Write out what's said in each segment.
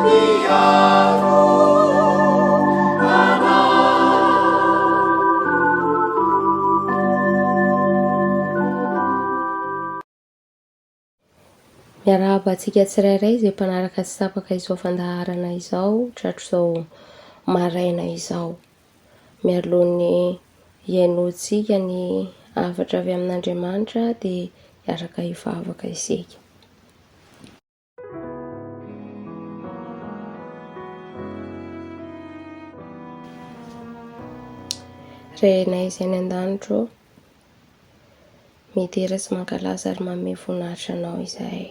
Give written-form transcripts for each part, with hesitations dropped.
Mpiaro anay. Miarahaba antsika tsirairay izay mpanaraka tsy tapaka izao fandaharana izao tratr'izao maraina izao. Mialoha ny hihainoantsika ny hafatra avy amin'Andriamanitra dia hiaraka hivavaka isika. Renay izay any an-danitra ô, midera sy mankalaza ary manome voninahitra Anao izahay,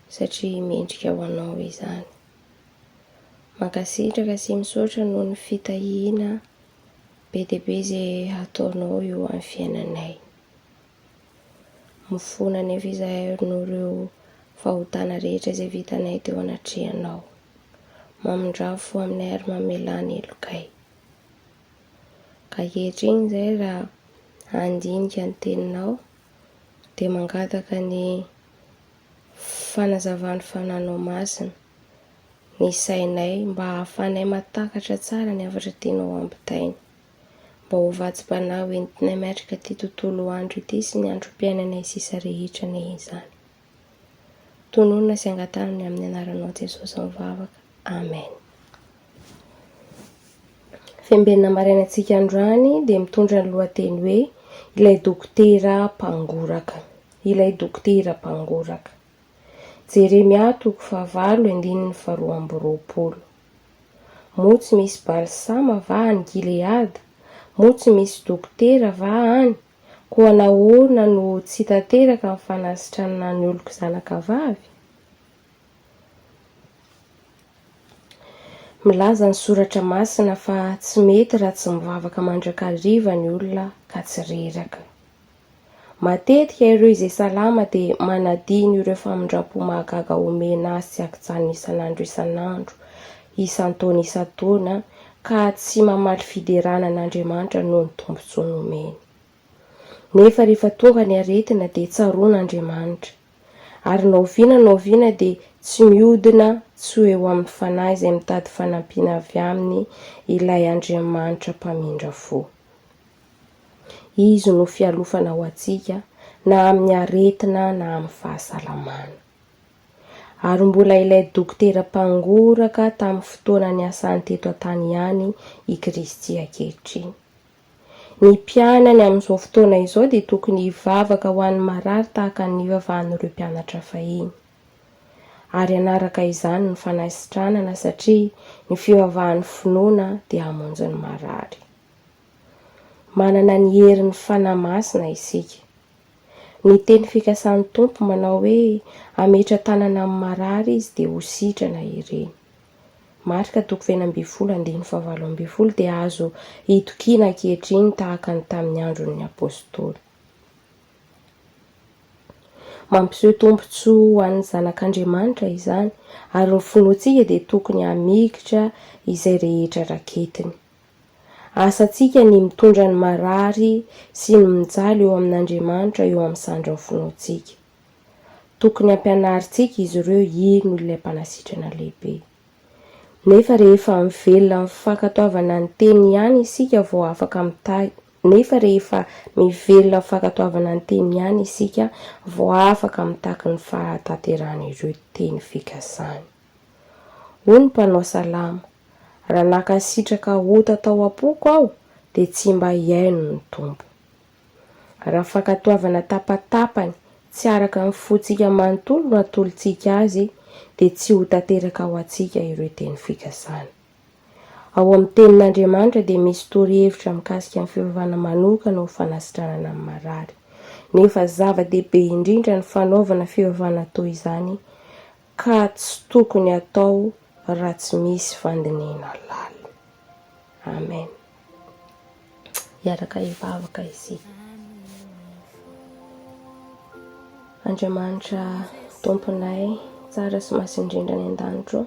satria mendrika ho Anao izany. Mankasitraka sy misaotra noho ny fitahiana be dia be izay ataonao eo amin'ny fiainanay. Mifona anefa izahay noho ireo fahotana rehetra izay vitanay teo anatrehanao. Mamindrà fo aminay ary mamelà ny helokay. Ka ankehitriny izahay raha handinika ny teninao dia mangataka ny fanazavan'ny Fananao Masina ny sainay mba hahafahanay mahatakatra tsara ny hafatra tianao hampitaina. Mba ho vatsim-panahy ho entinay miatrika ity tontolo andro ity sy ny androm-piainanay sisa rehetra anie izany. Tononina sy angatahana ny amin'ny anaranao Jesosy mivavaka. Amen. Fiambenana maraina antsika androany dia mitondra ny lohateny hoe ilay dokotera mpangoraka. Ilay dokotera mpangoraka. Jeremia toko fahavalo andininy faharoa amby roapolo. Moa tsy misy balsama va any Gileada? Moa tsy misy dokotera va any? Koa nahoana no tsy tanteraka ny fanasitranana ny oloko zanakavavy? Milaza ny Soratra Masina fa tsy mety raha tsy mivavaka mandrakariva ny olona ka tsy reraka. Matetika ireo izay salama dia manadino ireo famindram-po mahagaga omena azy tsy an-kijanona isan'andro isan'andro, isan-taona isan-taona, ka tsy mamaly fiderana an'Andriamanitra noho ny tombontsoa nomeny. Nefa rehefa tonga ny aretina dia tsaroana Andriamanitra. Ary na oviana na oviana dia tsy mihodina tsy ho eo amin'ny fanahy izay mitady fanampiana avy aminy ilay Andriamanitra mpamindra fo. Izy no fialofana ho antsika na amin'ny aretina na amin'ny fahasalamana. Ary mbola ilay dokotera mpangoraka tamin'ny fotoana niasany teto an-tany ihany i Kristy ankehitriny. Ny mpianany amin'izao fotoana izao dia tokony hivavaka ho an'ny marary tahaka ny nivavahan'ireo mpianatra fahiny. Ary hanaraka izany ny fanasitranana satria ny fivavahan'ny finoana dia hamonjy ny marary. Manana ny herin'ny Fanahy Masina isika. Ny teny fikasan'ny Tompo manao hoe hametra-tanana amin'ny marary Izy dia ho sitrana ireny. Marka toko faha-16 andininy faha-18 dia azo itokiana ankehitriny tahaka ny tamin'ny andron'ny Apostoly. Mampiseho tombontsoa ho an'ny zanak'Andriamanitra izany ary ny finoantsika dia tokony hamikitra izay rehetra raketiny. Asantsika ny mitondra ny marary sy ny mijaly eo amin'Andriamanitra eo amin'ny sandrin'ny finoantsika. Tokony hampianarintsika izy ireo hino ilay Mpanasitrana Lehibe. Nefa rehefa mivelona amin'ny fankatoavana ny Teny ihany isika vao afaka mitahy Nefa rehefa mivelona amin'ny fankatoavana ny Teny ihany isika vao afaka mitaky ny fahatanterahan'ireo teny fikasany. Hoy ny mpanao salamo, Raha nankasitraka ota tao am-poko aho, dia tsy mba hihaino ny Tompo. Raha fankatoavana tapatapany tsy araka ny fontsika manontolo no atolotsika Azy, dia tsy ho tanteraka ho antsika ireo teny fikasana. Ao amin'ny Tenin'Andriamanitra dia misy torohevitra mikasika ny fivavahana manokana ho fanasitranana ny marary. Nefa zava-dehibe indrindra ny fanaovana fivavahana toy izany ka tsy tokony atao raha tsy misy fandinihina lalina. Amen. Hiaraka hivavaka isika. Andriamanitra Tomponay, tsara sy masina indrindra any an-danitro,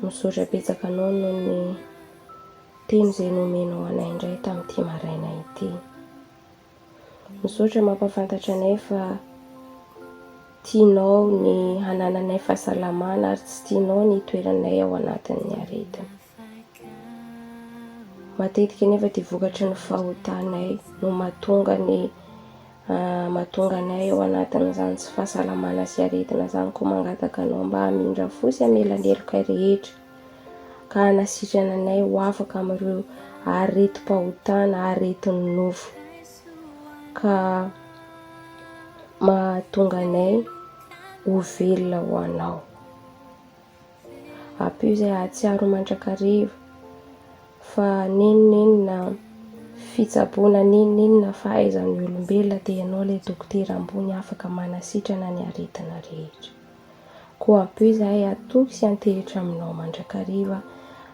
misaotra betsaka anao noho ny teny izay nomenao anay indray tamin'ity maraina ity. Misaotra mampahafantatra anay fa. tianao ny hanananay fahasalamana ary tsy tianao ny hitoeranay ao anatin'ny aretina. Matetika anefa dia vokatry ny fahotanay no mahatonga ny mahatonga anay ao anatin'izany tsy fahasalamana sy aretina izany koa mangataka anao mba hamindra fo sy hamela ny helokay rehetra ka hanasitrana anay ho afaka amin'ireo aretim-pahotana, aretin'ny nofo ka mahatonga anay ho velona ho anao. Ampio izay hahatsiaro mandrakariva fa n'inon'inona fitsaboana, n'inon'inona fahaizan'ny olombelona dia ianao ilay dokotera ambony afaka manasitrana ny aretina rehetra. Koa ampio izahay hatoky sy hiantehitra aminao mandrakariva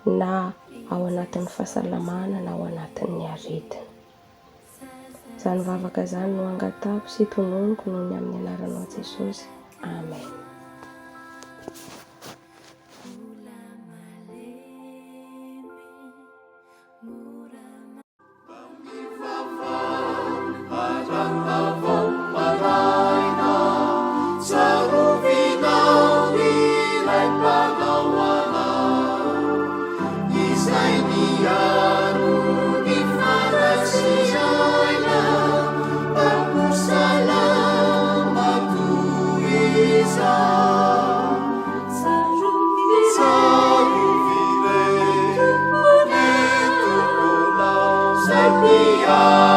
na ao anatin'ny fahasalamana na ao anatin'ny aretina. Izany vavaka izany no angatahako sy tononiko noho ny amin'ny anaranao Jesosy. Amen. Izay niaro ny fanahy sy aina mba ho salama toy izao. Tsarovy re ny Tomponao izay mpiaro.